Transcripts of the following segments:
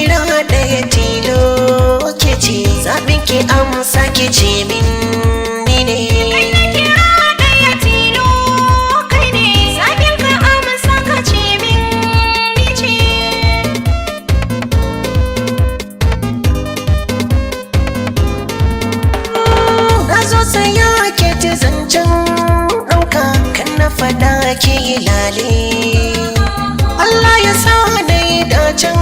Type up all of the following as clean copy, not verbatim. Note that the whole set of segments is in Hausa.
kira ɗaya tilo ke ce, zaɓin ki amsa ki ce min ni ne. Kai na kira ɗaya tilo kai ne, zaɓin ka amsa ka ce min ni ce. Na zo saya ke ci zancen ɗauka, kan na faɗa ke yi lale. Allah ya sa na yi dacen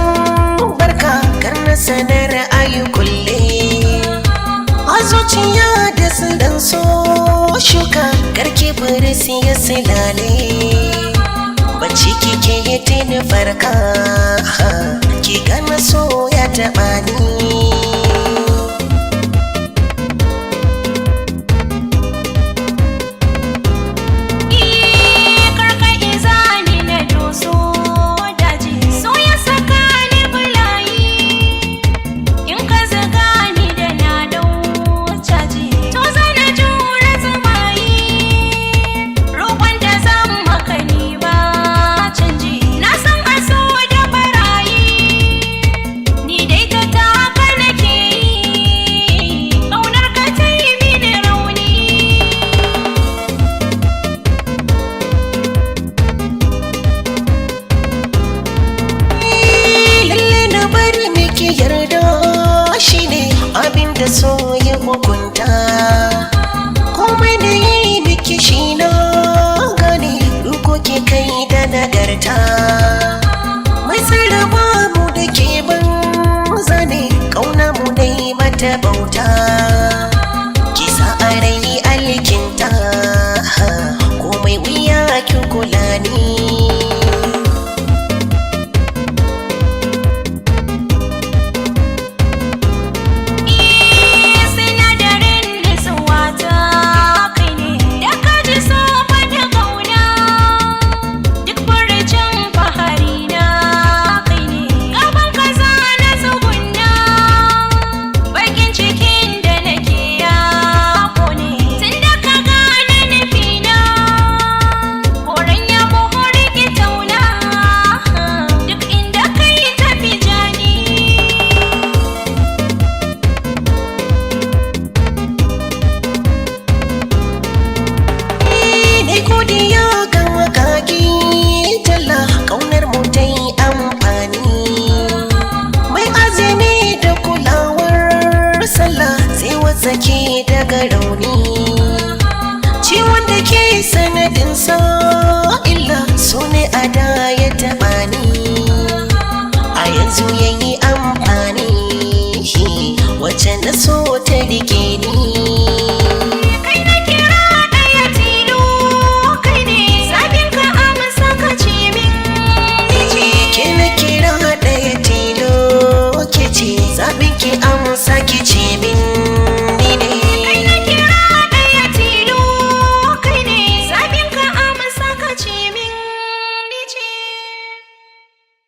barka, kar na sanar ayi kulle. A zuciya da silan so shuka, karki bari siya silale. Bacci kike yi tuni farka, ki gana so ya taɓa ni. Karka iza ni na doso daji, so ya saka ni bulayi. In ka zaga ni da na dau caji, to zana jure zumayi. Roƙon da zan maka ni ba canji, na san aso da barayi. Ni dai ta taka nake yi, ƙaunar ka ta yi mini rauni. Lalle na bari miki yarda shine abin da so ya hukunta. Komai da yi miki shi na gane duko ki kai da nagarta. Mai sarrafa mu da ke ban zane kauna mu dai mata bauta. Ki sa a rai alkinta, komai wuya ki kula ni. Sinadarin nutsuwa ta kai ne, da ka ji sofa da ƙauna, duk furucin fahari na kai ne, gaban ka na tsugunna, bakin cikin da nake ya ƙone, tun da ka gane nufina, koren ya buhuri ki tauna, duk inda kai tafi jani. Ni godiya ga makaki talla, kaunar mu ta yi amfani. Mai azumi da kulawar sallah sai wasake daga rauni. Ciwon da ke sanadin sa illa su ne a da ya taɓa ni. A yanzu yayi amfani wacce na so ta rike ni. Kai na kira ɗaya tilo kai ne, zaɓin ka amsa ka ce min ni ce. Ke na kira ɗaya tilo ke ce, zaɓin ki amsa ki ce.